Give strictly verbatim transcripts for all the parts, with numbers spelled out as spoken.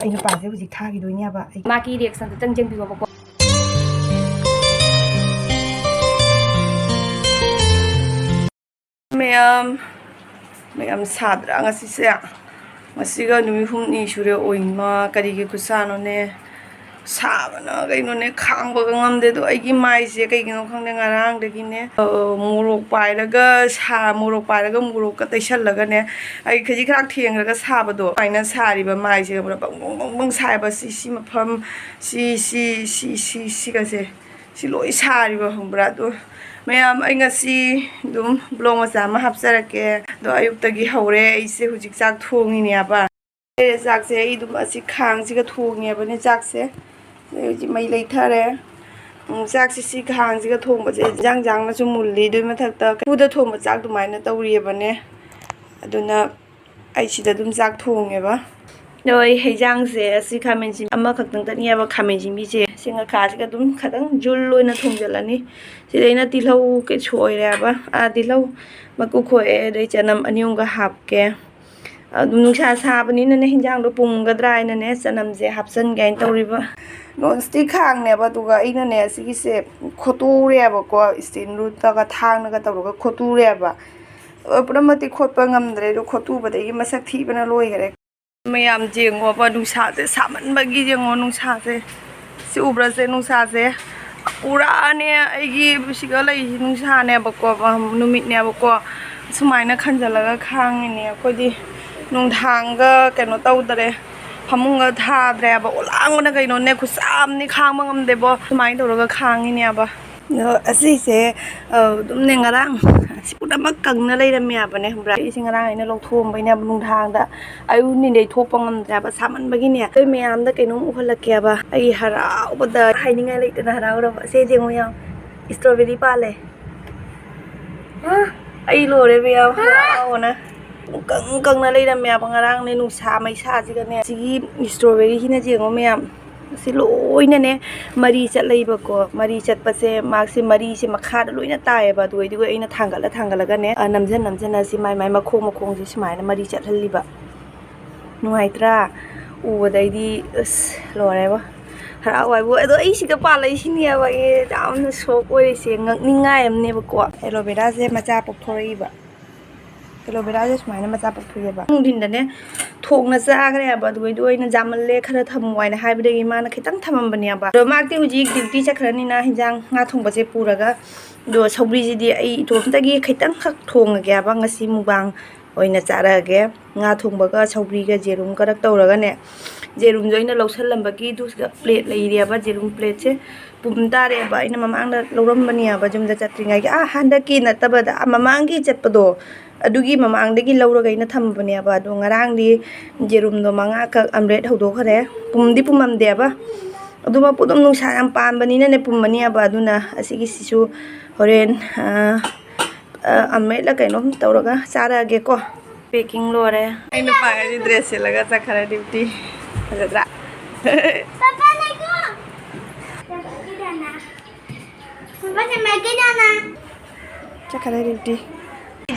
ꯑꯩ ꯅꯨꯄꯥꯁꯦ ꯍꯧꯖꯤꯛ ꯊꯥꯈꯤꯗꯣꯏꯅꯦꯕ꯫ ꯑꯩ ꯃꯥꯒꯤ reaction ꯗꯨꯇꯪ ꯌꯦꯡꯕꯤꯌꯣꯕꯀꯣ꯫ ꯃꯌꯥꯝ, ꯃꯌꯥꯝ ꯁꯥꯗ꯭ꯔꯥ ꯉꯁꯤꯁꯦ? ꯉꯁꯤꯒ ꯅꯨꯃꯤꯠ ꯍꯨꯝꯅꯤ ꯁꯨꯔꯦ꯫ ꯑꯣꯏꯃ, ꯀꯔꯤꯒꯤ ꯈꯨꯠꯁꯥꯅꯣꯅꯦ? ꯁꯥꯕꯅ ꯀꯩꯅꯣꯅꯦ, ꯈꯥꯡꯕꯒ ꯉꯝꯗꯦ꯫ ꯑꯗꯣ ꯑꯩꯒꯤ ꯃꯥꯏꯁꯦ ꯀꯩꯒꯤꯅꯣ ꯈꯪꯗꯦ, ꯉꯔꯥꯡꯗꯒꯤꯅꯦ, ꯑ, ꯃꯣꯔꯣꯛ ꯄꯥꯏꯔꯒ ꯁꯥ-, ꯃꯣꯔꯣꯛ ꯄꯥꯏꯔꯒ ꯃꯣꯔꯣꯛꯀ ꯇꯩꯁꯜꯂꯒꯅꯦ, ꯑꯩ ꯈꯖꯤꯛ ꯈꯔ ꯊꯦꯡꯉꯒ ꯁꯥꯕꯗꯣ, ꯑꯗꯨꯃꯥꯏꯅ ꯁꯥꯔꯤꯕ ꯃꯥꯏꯁꯦ ꯈꯪꯕ꯭ꯔꯥ? ꯕꯪ ꯕꯪ ꯕꯪ ꯕꯪ ꯁꯥꯏꯕ꯫ ꯁꯤ, ꯁꯤ ꯃꯐꯝ, ꯁꯤ, ꯁꯤ, ꯁꯤ, ꯁꯤ, ꯁꯤꯒꯁꯦ꯫ ꯁꯤ ꯂꯣꯏ ꯁꯥꯔꯤꯕ, ꯈꯪꯕ꯭ꯔꯥ? ꯑꯗꯣ ꯃꯌꯥꯝ, ꯑꯩ ꯉꯁꯤ ꯑꯗꯨꯝ vlog ꯃꯆꯥ ꯑꯃ ꯍꯥꯞꯆꯔꯛꯀꯦ꯫ ꯑꯗꯣ ꯑꯌꯨꯛꯇꯒꯤ ꯍꯧꯔꯦ, ꯑꯩꯁꯦ ꯍꯧꯖꯤꯛ ꯆꯥꯛ ꯊꯣꯡꯉꯤꯅꯦꯕ꯫ ꯑꯦ, ꯆꯥꯛꯁꯦ ꯑꯩ ꯑꯗꯨꯝ ꯑꯁꯤ ꯈꯥꯡꯁꯤꯒ ꯊꯣꯡꯉꯦꯕꯅꯦ ꯆꯥꯛꯁꯦ꯫ ꯑꯗꯩ ꯍꯧꯖꯤꯛ ꯃꯩ ꯂꯩꯊꯔꯦ꯫ ꯎꯝ, ꯆꯥꯛꯁꯦ ꯁꯤ ꯈꯥꯡꯁꯤꯒ ꯊꯣꯡꯕꯁꯦ ꯏꯟꯖꯥꯡ ꯏꯟꯖꯥꯡꯅꯁꯨ ꯃꯨꯜꯂꯤ꯫ ꯑꯗꯨꯒꯤ ꯃꯊꯛꯇ ꯆꯐꯨꯗ ꯊꯣꯡꯕ ꯆꯥꯛ ꯑꯗꯨꯃꯥꯏꯅ ꯇꯧꯔꯤꯕꯅꯦ꯫ ꯑꯗꯨꯅ ꯑꯩ ꯁꯤꯗ ꯑꯗꯨꯝ ꯆꯥꯛ ꯊꯣꯡꯉꯦꯕ꯫ ꯑꯗꯣ ꯑꯩ ꯍꯩꯖꯥꯡꯁꯦ ꯑꯁꯤ ꯈꯥꯃꯦꯟ ꯑꯁꯤꯟꯕꯤ ꯑꯃꯈꯛꯇꯪ ꯇꯠꯅꯤꯌꯦꯕ, ꯈꯥꯃꯦꯟ ꯑꯁꯤꯟꯕꯤꯁꯦ꯫ ꯁꯤ ꯉꯈꯥꯁꯤꯒ ꯑꯗꯨꯝ ꯈꯇꯪ ꯖꯨꯜ ꯑꯣꯏꯅ ꯊꯣꯡꯖꯤꯜꯂꯅꯤ꯫ ꯁꯤꯗ ꯑꯩꯅ ꯇꯤꯜꯍꯧ ꯀꯩ ꯁꯣꯏꯔꯦꯕ, ꯑꯥ, ꯇꯤꯜꯍꯧ ꯃꯀꯨ ꯈꯣꯛꯑꯦ, ꯑꯗꯩ ꯆꯅꯝ ꯑꯅꯤ ꯑꯍꯨꯝꯒ ꯍꯥꯞꯀꯦ꯫ ꯑꯗꯨꯝ ꯅꯨꯡꯁꯥ ꯁꯥꯕꯅꯤꯅꯅꯦ, ꯍꯤꯟꯖꯥꯡꯗꯣ ꯄꯨꯝꯒꯗ꯭ꯔꯥ ꯍꯥꯏꯅꯅꯦ, ꯆꯅꯝꯁꯦ ꯍꯥꯞꯆꯤꯟꯒꯦ ꯍꯥꯏꯅ ꯇꯧꯔꯤꯕ꯫ Non stick ꯈꯥꯡꯅꯦꯕ, ꯑꯗꯨꯒ ꯑꯩꯅꯅꯦ ꯁꯤꯒꯤꯁꯦ ꯈꯣꯠꯇꯣꯛꯎꯔꯦꯕꯀꯣ, ꯏꯁꯇꯤꯜꯗꯨꯗꯒ ꯊꯥꯡꯅꯒ ꯇꯧꯔꯒ ꯈꯣꯠꯇꯣꯛꯎꯔꯦꯕ꯫ ꯑ, ꯄꯨꯝꯅꯃꯛꯇꯤ ꯈꯣꯠꯄ ꯉꯝꯗ꯭ꯔꯦ, ꯑꯗꯣ ꯈꯣꯠꯇꯨꯕꯗꯒꯤ ꯃꯁꯛ ꯊꯤꯕꯅ ꯂꯣꯏꯈꯔꯦ꯫ ꯃꯌꯥꯝ ꯌꯦꯡꯉꯣꯕ, ꯅꯨꯡꯁꯥꯁꯦ ꯁꯥꯃꯟꯕꯒꯤ ꯌꯦꯡꯉꯣ, ꯅꯨꯡꯁꯥꯁꯦ꯫ ꯁꯤ ꯎꯕ꯭ꯔꯥ ꯁꯦ? ꯅꯨꯡꯁꯥꯁꯦ ꯄꯨꯔꯥꯅꯦ, ꯑꯩꯒꯤ ꯁꯤꯒ ꯂꯩꯔꯤꯁꯤ ꯅꯨꯡꯁꯥꯅꯦꯕꯀꯣ, ꯅꯨꯃꯤꯠꯅꯦꯕꯀꯣ꯫ ꯁꯨꯃꯥꯏꯅ ꯈꯟꯖꯤꯜꯂꯒ ꯈꯥꯡꯉꯤꯅꯦ ꯑꯩꯈꯣꯏꯗꯤ꯫ ꯅꯨꯡꯗꯥꯡꯒ ꯀꯩꯅꯣ ꯇꯧꯗ꯭ꯔꯦ, ꯐꯃꯨꯡꯒ ꯊꯥꯗ꯭ꯔꯦꯕ꯫ ꯑꯣꯂꯥꯡꯕꯅ ꯀꯩꯅꯣꯅꯦ, ꯈꯨꯠꯁꯥ ꯑꯃꯅꯤ, ꯈꯥꯡꯕ ꯉꯝꯗꯦꯕꯣ꯫ ꯁꯨꯃꯥꯏꯅ ꯇꯧꯔꯒ ꯈꯥꯡꯉꯤꯅꯦꯕ꯫ ꯑꯗꯣ ꯑꯁꯤꯁꯦ, ꯑ, ꯑꯗꯨꯝꯅꯦ, ꯉꯔꯥꯡ ꯑꯁꯤ ꯄꯨꯝꯅꯃꯛ ꯀꯪꯅ ꯂꯩꯔꯝꯃꯦ ꯍꯥꯏꯕꯅꯦ, ꯈꯪꯕ꯭ꯔꯥ? ꯑꯩꯁꯦ ꯉꯔꯥꯡ ꯑꯩꯅ ꯂꯧꯊꯣꯛꯑꯝꯕꯩꯅꯦꯕ, ꯅꯨꯡꯗꯥꯡꯗ ꯑꯌꯨꯛ ꯅꯨꯡꯊꯤꯟꯗꯩ ꯊꯣꯛꯄ ꯉꯝꯗ꯭ꯔꯦꯕ, ꯁꯥꯃꯟꯕꯒꯤꯅꯦ꯫ ꯑꯩ ꯃꯌꯥꯝꯗ ꯀꯩꯅꯣꯝ ꯎꯍꯜꯂꯛꯀꯦꯕ, ꯑꯩ ꯍꯔꯥꯎꯕꯗ ꯍꯥꯏꯅꯤꯡꯉꯥꯏ ꯂꯩꯇꯅ ꯍꯔꯥꯎꯔꯕ꯫ ꯁꯦ ꯌꯦꯡꯉꯣ, ꯌꯥꯝ strawberry ꯄꯥꯜꯂꯦ꯫ ꯑꯩ ꯂꯣꯏꯔꯦ ꯃꯌꯥꯝ, ꯍꯔꯥꯎꯕꯅ꯫ ꯀꯪ ꯀꯪꯅ ꯂꯩꯔꯝꯃꯦꯕ ꯉꯔꯥꯡꯅꯦ, ꯅꯨꯡꯁꯥ ꯃꯩꯁꯥꯁꯤꯒꯅꯦ꯫ ꯁꯤꯒꯤ strawberryꯁꯤꯅ ꯌꯦꯡꯉꯣ ꯃꯌꯥꯝ, ꯁꯤ ꯂꯣꯏꯅꯅꯦ ꯃꯔꯤ ꯆꯠꯂꯛꯏꯕꯀꯣ꯫ ꯃꯔꯤ ꯆꯠꯄꯁꯦ, ꯃꯥꯁꯦ ꯃꯔꯤꯁꯦ ꯃꯈꯥꯗ ꯂꯣꯏꯅ ꯇꯥꯏꯌꯦꯕ꯫ ꯑꯗꯨ ꯑꯣꯏꯗꯨꯒ ꯑꯩꯅ ꯊꯥꯡꯒꯠꯂ ꯊꯥꯡꯒꯠꯂꯒꯅꯦ, ꯑ, ꯅꯝꯖꯟ ꯅꯝꯖꯟꯅ ꯁꯤ ꯃꯥꯏ ꯃꯥꯏ ꯃꯈꯣꯡ ꯃꯈꯣꯡꯁꯦ ꯁꯨꯃꯥꯏꯅ ꯃꯔꯤ ꯆꯠꯍꯜꯂꯤꯕ꯫ ꯅꯨꯡꯉꯥꯏꯇ꯭ꯔꯥ? ꯎꯕꯗꯩꯗꯤ ꯑꯁ ꯂꯣꯏꯔꯦꯕ, ꯍꯔꯥꯎ ꯍꯥꯏꯕꯨ꯫ ꯑꯗꯣ ꯑꯩ ꯁꯤꯗ ꯄꯥꯜꯂꯛꯏꯁꯤꯅꯦꯕ ꯑꯩ ꯌꯥꯝꯅ ꯁꯣꯛ ꯑꯣꯏꯔꯤꯁꯦ, ꯉꯛꯅꯤꯡꯉꯥꯏ ꯑꯃꯅꯦꯕꯀꯣ꯫ ꯑꯦꯂꯣꯚꯦꯔꯥꯁꯦ ꯃꯆꯥ ꯄꯣꯛꯊꯣꯔꯛꯏꯕ, ꯑꯦꯂꯣꯚꯦꯔꯥꯁꯦ ꯁꯨꯃꯥꯏꯅ ꯃꯆꯥ ꯄꯣꯛꯊꯣꯛꯑꯦꯕ꯫ ꯅꯨꯡꯊꯤꯟꯗꯅꯦ ꯊꯣꯡꯅ ꯆꯥꯈ꯭ꯔꯦꯕ, ꯑꯗꯨꯒꯩꯗꯣ ꯑꯩꯅ ꯆꯥꯃꯜꯂꯦ, ꯈꯔ ꯊꯝꯃꯨ ꯍꯥꯏꯅ ꯍꯥꯏꯕꯗꯒꯤ ꯃꯥꯅ ꯈꯤꯇꯪ ꯊꯝꯃꯝꯕꯅꯦꯕ꯫ ꯑꯗꯣ ꯃꯥꯗꯤ ꯍꯧꯖꯤꯛ ꯗ꯭ꯌꯨꯇꯤ ꯆꯠꯈ꯭ꯔꯅꯤꯅ ꯍꯤꯟꯖꯥꯡ ꯉꯥ ꯊꯣꯡꯕꯁꯦ ꯄꯨꯔꯒ, ꯑꯗꯣ ꯁꯧꯒ꯭ꯔꯤꯁꯤꯗꯤ ꯑꯩ ꯏꯇꯣꯝꯇꯒꯤ ꯈꯤꯇꯪꯈꯛ ꯊꯣꯡꯉꯒꯦꯕ ꯉꯁꯤ ꯃꯨꯛꯕꯥꯡ ꯑꯣꯏꯅ ꯆꯥꯔꯛꯑꯒꯦ꯫ ꯉꯥ ꯊꯣꯡꯕꯒ ꯁꯧꯒ꯭ꯔꯤꯒ ꯖꯦꯔꯨꯝ ꯈꯔ ꯇꯧꯔꯒꯅꯦ, ꯖꯦꯔꯨꯝꯁꯨ ꯑꯩꯅ ꯂꯧꯁꯜꯂꯝꯕꯒꯤ ꯑꯗꯨꯒ ꯄ꯭ꯂꯦꯠ ꯂꯩꯔꯦꯕ, ꯖꯦꯔꯨꯝ ꯄ꯭ꯂꯦꯠꯁꯦ ꯄꯨꯝ ꯇꯥꯔꯦꯕ꯫ ꯑꯩꯅ ꯃꯃꯥꯡꯗ ꯂꯧꯔꯝꯕꯅꯦꯕ ꯌꯨꯝꯗ ꯆꯠꯇ꯭ꯔꯤꯉꯩꯒꯤ, ꯑꯥ ꯍꯟꯗꯛꯀꯤ ꯅꯠꯇꯕꯗ ꯑꯥ ꯃꯃꯥꯡꯒꯤ ꯆꯠꯄꯗꯣ, ꯑꯗꯨꯒꯤ ꯃꯃꯥꯡꯗꯒꯤ ꯂꯧꯔꯒ ꯑꯩꯅ ꯊꯝꯕꯅꯦꯕ꯫ ꯑꯗꯣ ꯉꯔꯥꯡꯗꯤ ꯌꯦꯔꯨꯝꯗꯣ ꯃꯉꯥꯈꯛ ꯑꯝꯂꯦꯠ ꯍꯧꯗꯣꯛꯈ꯭ꯔꯦ, ꯄꯨꯝꯗꯤ ꯄꯨꯝꯃꯝꯗꯦꯕ꯫ ꯑꯗꯨ ꯃꯄꯨꯗꯣ ꯅꯨꯡꯁꯥ ꯌꯥꯝ ꯄꯥꯟꯕꯅꯤꯅꯅꯦ ꯄꯨꯝꯃꯅꯦꯕ꯫ ꯑꯗꯨꯅ ꯑꯁꯤꯒꯤꯁꯤꯁꯨ ꯍꯣꯔꯦꯟ ꯑ, ꯑ, ꯑꯝꯂꯦꯠꯂ ꯀꯩꯅꯣꯝ ꯇꯧꯔꯒ ꯆꯥꯔꯛꯑꯒꯦꯀꯣ꯫ ꯄꯦꯀꯤꯡ ꯂꯣꯏꯔꯦ꯫ ꯑꯩ ꯅꯨꯄꯥꯒꯗꯤ ꯗ꯭ꯔꯦꯁ ꯁꯦꯠꯂꯒ ꯆꯠꯈ꯭ꯔꯦ ꯗ꯭ꯌꯨꯇꯤ꯫ ꯐꯖꯗ꯭ꯔꯥ? ꯄꯥꯄꯥ ꯂꯩꯀꯣ꯫ ꯄꯥꯄꯥꯁꯦ ꯃꯥꯏꯀꯩ ꯅꯥꯅ꯫ ꯆꯠꯈ꯭ꯔꯦ ꯗ꯭ꯌꯨꯇꯤ꯫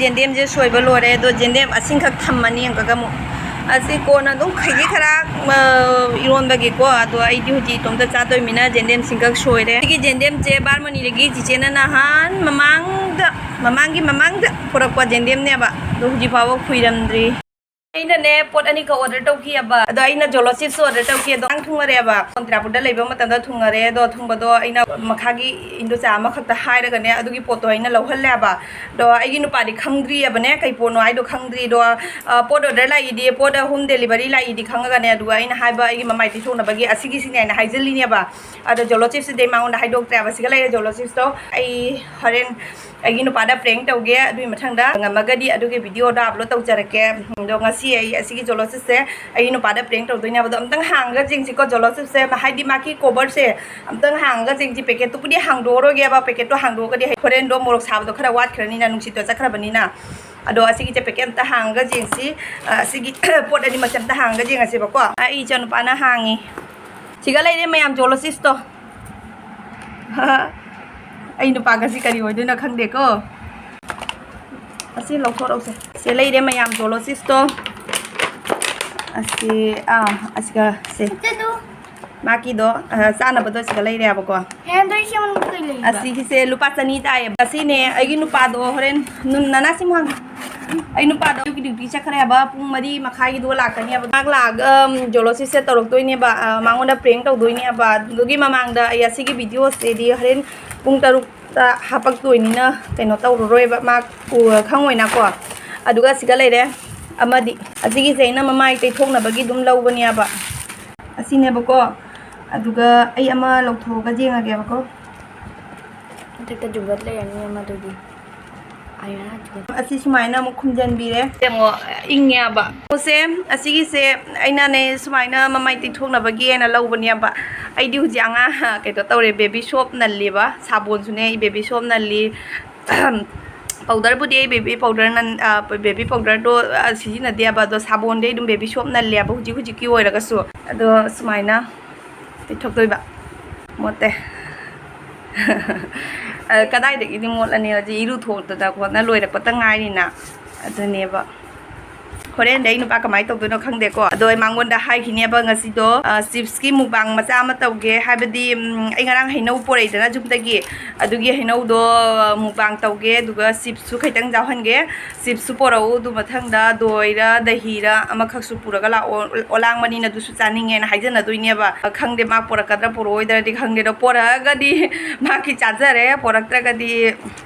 ꯌꯦꯟꯗꯦꯝꯁꯦ ꯁꯣꯏꯕ ꯂꯣꯏꯔꯦ, ꯑꯗꯣ ꯌꯦꯟꯗꯦꯝ ꯑꯁꯤꯡꯈꯛ ꯊꯝꯃꯅꯤ ꯑꯃꯨꯛꯀ ꯑꯃꯨꯛ꯫ ꯑꯁꯤ ꯀꯣꯟꯅ ꯑꯗꯨꯝ ꯈꯩꯗꯤ ꯈꯔ, ꯑ, ꯏꯔꯣꯟꯕꯒꯤꯀꯣ, ꯑꯗꯣ ꯑꯩꯗꯤ ꯍꯧꯖꯤꯛ ꯏꯇꯣꯝꯇ ꯆꯥꯗꯣꯏꯃꯤꯅ ꯌꯦꯟꯗꯦꯝ ꯁꯤꯡꯈꯛ ꯁꯣꯏꯔꯦ꯫ ꯁꯤꯒꯤ ꯌꯦꯟꯗꯦꯝꯁꯦ ꯕꯥꯔꯃꯅꯤꯗꯒꯤ ꯆꯤꯆꯦꯅ ꯅꯍꯥꯟ ꯃꯃꯥꯡꯗ, ꯃꯃꯥꯡꯒꯤ ꯃꯃꯥꯡꯗ ꯄꯨꯔꯛꯄ ꯌꯦꯟꯗꯦꯝꯅꯦꯕ, ꯑꯗꯣ ꯍꯧꯖꯤꯛ ꯐꯥꯎꯕ ꯈꯨꯏꯔꯝꯗ꯭ꯔꯤ꯫ ꯑꯩꯅꯅꯦ ꯄꯣꯠ ꯑꯅꯤꯈꯛ order ꯇꯧꯈꯤꯑꯕ, ꯑꯗꯣ ꯑꯩꯅ Jolo chips order ꯇꯧꯈꯤ, ꯑꯗꯣ ꯉꯔꯥꯡ ꯊꯨꯡꯉꯔꯦꯕ꯫ ꯇ꯭ꯔꯤꯄꯨꯔꯥꯗ ꯂꯩꯕ ꯃꯇꯝꯗ ꯊꯨꯡꯉꯔꯦ, ꯑꯗꯣ ꯊꯨꯡꯕꯗꯣ ꯑꯩꯅ ꯃꯈꯥꯒꯤ ꯏꯟꯗꯣꯆꯥ ꯑꯃꯈꯛꯇ ꯍꯥꯏꯔꯒꯅꯦ ꯑꯗꯨꯒꯤ ꯄꯣꯠꯇꯣ ꯑꯩꯅ ꯂꯧꯍꯜꯂꯦꯕ꯫ ꯑꯗꯣ ꯑꯩꯒꯤ ꯅꯨꯄꯥꯗꯤ ꯈꯪꯗ꯭ꯔꯤꯑꯕꯅꯦ, ꯀꯩ ꯄꯣꯠꯅꯣ ꯍꯥꯏꯗꯣ ꯈꯪꯗ꯭ꯔꯤ꯫ ꯑꯗꯣ, ꯑ, ꯄꯣꯠ order ꯂꯥꯛꯏꯗꯤ, ꯄꯣꯠ home delivery ꯂꯥꯛꯏꯗꯤ ꯈꯪꯉꯒꯅꯦ, ꯑꯗꯨꯒ ꯑꯩꯅ ꯍꯥꯏꯕ ꯑꯩꯒꯤ ꯃꯃꯥꯏ ꯇꯩꯊꯣꯛꯅꯕꯒꯤ ꯑꯁꯤꯒꯤꯁꯤꯅꯦ ꯍꯥꯏꯅ ꯍꯥꯏꯖꯜꯂꯤꯅꯦꯕ꯫ ꯑꯗꯣ Jolo chipsꯁꯤꯗꯤ ꯃꯉꯣꯟꯗ ꯍꯥꯏꯗꯣꯛꯇ꯭ꯔꯦꯕ, ꯁꯤꯒ ꯂꯩꯔꯦ Jolo chipsꯇꯣ꯫ ꯑꯩ ꯍꯣꯔꯦꯟ ꯑꯩꯒꯤ ꯅꯨꯄꯥꯗ prank ꯇꯧꯒꯦ, ꯑꯗꯨꯒꯤ ꯃꯊꯪꯗ ꯉꯝꯃꯒꯗꯤ ꯑꯗꯨꯒꯤ videoꯗꯣ upload ꯇꯧꯖꯔꯛꯀꯦ꯫ ꯑꯗꯣ ꯉꯁꯤ ꯑꯩ ꯑꯁꯤꯒꯤ Jolo chipsꯁꯦ ꯑꯩꯒꯤ ꯅꯨꯄꯥꯗ prank ꯇꯧꯗꯣꯏꯅꯦꯕ꯫ ꯑꯗꯣ ꯑꯝꯇꯪ ꯍꯥꯡꯉꯒ ꯌꯦꯡꯁꯤꯀꯣ Jolo chipsꯁꯦ, ꯍꯥꯏꯗꯤ ꯃꯥꯒꯤ coverꯁꯦ ꯑꯝꯇꯪ ꯍꯥꯡꯉꯒ ꯌꯦꯡꯁꯤ꯫ packetꯇꯨꯕꯨꯗꯤ ꯍꯥꯡꯗꯣꯛꯑꯔꯣꯏꯒꯦꯕ, packetꯇꯣ ꯍꯥꯡꯗꯣꯛꯑꯒꯗꯤ ꯍꯣꯔꯦꯟꯗꯣ ꯃꯣꯔꯣꯛ ꯁꯥꯕꯗꯣ ꯈꯔ ꯋꯥꯠꯈ꯭ꯔꯅꯤꯅ, ꯅꯨꯡꯁꯤꯠꯇꯣ ꯆꯠꯈ꯭ꯔꯕꯅꯤꯅ꯫ ꯑꯗꯣ ꯑꯁꯤꯒꯤꯁꯦ packet ꯑꯝꯇ ꯍꯥꯡꯉꯒ ꯌꯦꯡꯁꯤ꯫ ꯑ, ꯑꯁꯤꯒꯤ ꯄꯣꯠ ꯑꯅꯤꯃꯛꯁꯦ ꯑꯝꯇ ꯍꯥꯡꯉꯒ ꯌꯦꯡꯉꯁꯦꯕꯀꯣ꯫ ꯑꯩ ꯏꯆꯥꯅꯨꯄꯥꯅ ꯍꯥꯡꯉꯤ꯫ ꯁꯤꯒ ꯂꯩꯔꯦ ꯃꯌꯥꯝ Jolo chipsꯇꯣ꯫ ꯑꯩ ꯅꯨꯄꯥ ꯉꯁꯤ ꯀꯔꯤ ꯑꯣꯏꯗꯣꯏꯅꯣ ꯈꯪꯗꯦꯀꯣ꯫ ꯑꯁꯤ ꯂꯧꯊꯣꯔꯛꯎꯁꯦ꯫ ꯁꯦ ꯂꯩꯔꯦ ꯃꯌꯥꯝ Jolo chipsꯇꯣ꯫ ꯑꯁꯤ, ꯑꯥ, ꯑꯁꯤꯒ ꯁꯦ꯫ ꯃꯥꯒꯤꯗꯣ, ꯑ, ꯆꯥꯅꯕꯗꯣ ꯑꯁꯤꯒ ꯂꯩꯔꯦꯕꯀꯣ꯫ ꯑꯁꯤꯒꯤꯁꯦ ꯂꯨꯄꯥ ꯆꯅꯤ ꯇꯥꯏꯌꯦꯕ꯫ ꯑꯁꯤꯅꯦ ꯑꯩꯒꯤ ꯅꯨꯄꯥꯗꯣ ꯍꯣꯔꯦꯟ ꯅꯨꯡ-, ꯅꯅꯥ ꯁꯤ ꯃꯨꯛ ꯍꯥꯡꯉꯨ꯫ ꯑꯩ ꯅꯨꯄꯥꯗꯣ ꯑꯌꯨꯛꯀꯤ duty ꯆꯠꯈ꯭ꯔꯦꯕ꯫ ꯄꯨꯡ ꯃꯔꯤ ꯃꯈꯥꯏꯒꯤꯗꯨꯒ ꯂꯥꯛꯀꯅꯦꯕ꯫ ꯃꯍꯥꯛ ꯂꯥꯛꯑꯒ, ꯎꯝ, Jewellery set ꯇꯧꯔꯛꯇꯣꯏꯅꯦꯕ꯫ ꯑ, ꯃꯉꯣꯟꯗ prank ꯇꯧꯗꯣꯏꯅꯦꯕ꯫ ꯑꯗꯨꯒꯤ ꯃꯃꯥꯡꯗ ꯑꯩ ꯑꯁꯤꯒꯤ video ꯁꯤꯗꯤ ꯍꯣꯔꯦꯟ ꯄꯨꯡ ꯇꯔꯨꯛ ꯇ ꯍꯥꯄꯛꯇꯣꯏꯅꯤꯅ ꯀꯩꯅꯣ ꯇꯧꯔꯔꯣꯏꯕ, ꯃꯥ ꯎ-, ꯈꯪꯉꯣꯏꯅꯀꯣ꯫ ꯑꯗꯨꯒ ꯑꯁꯤꯒ ꯂꯩꯔꯦ ꯑꯃꯗꯤ꯫ ꯑꯁꯤꯒꯤꯁꯦ ꯑꯩꯅ ꯃꯃꯥꯏ ꯇꯩꯊꯣꯛꯅꯕꯒꯤ ꯑꯗꯨꯝ ꯂꯧꯕꯅꯦꯕ꯫ ꯑꯁꯤꯅꯦꯕꯀꯣ꯫ ꯑꯗꯨꯒ ꯑꯩ ꯑꯃ ꯂꯧꯊꯣꯛꯑꯒ ꯌꯦꯡꯉꯒꯦꯕꯀꯣ꯫ ꯃꯊꯛꯇ ꯖꯨꯡꯒꯠ ꯂꯩꯔꯅꯤ ꯑꯃꯗꯨꯗꯤ꯫ ꯑꯁꯤ ꯁꯨꯃꯥꯏꯅ ꯑꯃꯨꯛ ꯈꯨꯝꯖꯤꯟꯕꯤꯔꯦ꯫ ꯌꯦꯡꯉꯣ, ꯏꯪꯉꯦꯕ꯫ ꯄꯣꯠꯁꯦ, ꯑꯁꯤꯒꯤꯁꯦ ꯑꯩꯅꯅꯦ ꯁꯨꯃꯥꯏꯅ ꯃꯃꯥꯏ ꯇꯩꯊꯣꯛꯅꯕꯒꯤ ꯍꯥꯏꯅ ꯂꯧꯕꯅꯦꯕ꯫ ꯑꯩꯗꯤ ꯍꯧꯖꯤꯛ ꯑꯉꯥꯡ ꯀꯩꯅꯣ ꯇꯧꯔꯦ, baby soap ꯅꯜꯂꯤꯕ꯫ ꯁꯥꯄꯣꯟꯁꯨꯅꯦ ꯑꯩ baby soap ꯅꯜꯂꯤ꯫ Powder ꯕꯨꯗꯤ ꯑꯩ baby powder ꯅꯟ-, ꯑ, baby powder ꯗꯣ, ꯑ, ꯁꯤꯖꯤꯟꯅꯗꯦꯕ, ꯑꯗꯣ ꯁꯥꯄꯣꯟꯗꯤ ꯑꯩ ꯑꯗꯨꯝ baby soap ꯅꯜꯂꯦꯕ ꯍꯧꯖꯤꯛ ꯍꯧꯖꯤꯛꯀꯤ ꯑꯣꯏꯔꯒꯁꯨ꯫ ꯑꯗꯣ ꯁꯨꯃꯥꯏꯅ ꯇꯩꯊꯣꯛꯇꯣꯏꯕ꯫ ꯃꯣꯠꯇꯦ꯫ ꯑ, ꯀꯗꯥꯏꯗꯒꯤꯗꯤ ꯃꯣꯠꯂꯅꯤ, ꯍꯧꯖꯤꯛ ꯏꯔꯨ ꯊꯣꯛꯇꯅ ꯈꯣꯠꯅ ꯂꯣꯏꯔꯛꯄꯇ ꯉꯥꯏꯔꯤꯅ꯫ ꯑꯗꯨꯅꯦꯕ꯫ ꯍꯣꯔꯦꯟꯗꯤ ꯑꯩ ꯅꯨꯄꯥ ꯀꯃꯥꯏꯅ ꯇꯧꯗꯣꯏꯅꯣ ꯈꯪꯗꯦꯀꯣ꯫ ꯑꯗꯣ ꯑꯩ ꯃꯉꯣꯟꯗ ꯍꯥꯏꯈꯤꯅꯦꯕ ꯉꯁꯤꯗꯣ, ꯑ, chips ꯀꯤ mukbang ꯃꯆꯥ ꯑꯃ ꯇꯧꯒꯦ꯫ ꯍꯥꯏꯕꯗꯤ, ꯎꯝ, ꯑꯩ ꯉꯔꯥꯡ ꯍꯩꯅꯧ ꯄꯣꯔꯛꯏꯗꯅ ꯌꯨꯝꯗꯒꯤ꯫ ꯑꯗꯨꯒꯤ ꯍꯩꯅꯧꯗꯣ, ꯑ, mukbang ꯇꯧꯒꯦ꯫ ꯑꯗꯨꯒ chips ꯁꯨ ꯈꯤꯇꯪ ꯌꯥꯎꯍꯟꯒꯦ꯫ Chips ꯁꯨ ꯄꯣꯔꯛꯎ꯫ ꯑꯗꯨ ꯃꯊꯪꯗ ꯗꯣꯏꯔ ꯗꯍꯤꯔ ꯑꯃꯈꯛꯁꯨ ꯄꯨꯔꯒ ꯂꯥꯛꯑꯣ꯫ ꯑꯣꯂꯥꯡꯕꯅꯤꯅ ꯑꯗꯨꯁꯨ ꯆꯥꯅꯤꯡꯉꯦꯅ ꯍꯥꯏꯖꯅꯗꯣꯏꯅꯦꯕ꯫ ꯈꯪꯗꯦ ꯃꯥ ꯄꯣꯔꯛꯀꯗ꯭ꯔꯥ ꯄꯣꯔꯛꯑꯣꯏꯗ꯭ꯔꯗꯤ ꯈꯪꯗꯦ꯫ ꯑꯗꯣ ꯄꯣꯔꯛꯑꯒꯗꯤ ꯃꯥꯒꯤ ꯆꯥꯖꯔꯦ, ꯄꯣꯔꯛꯇ꯭ꯔꯒꯗꯤ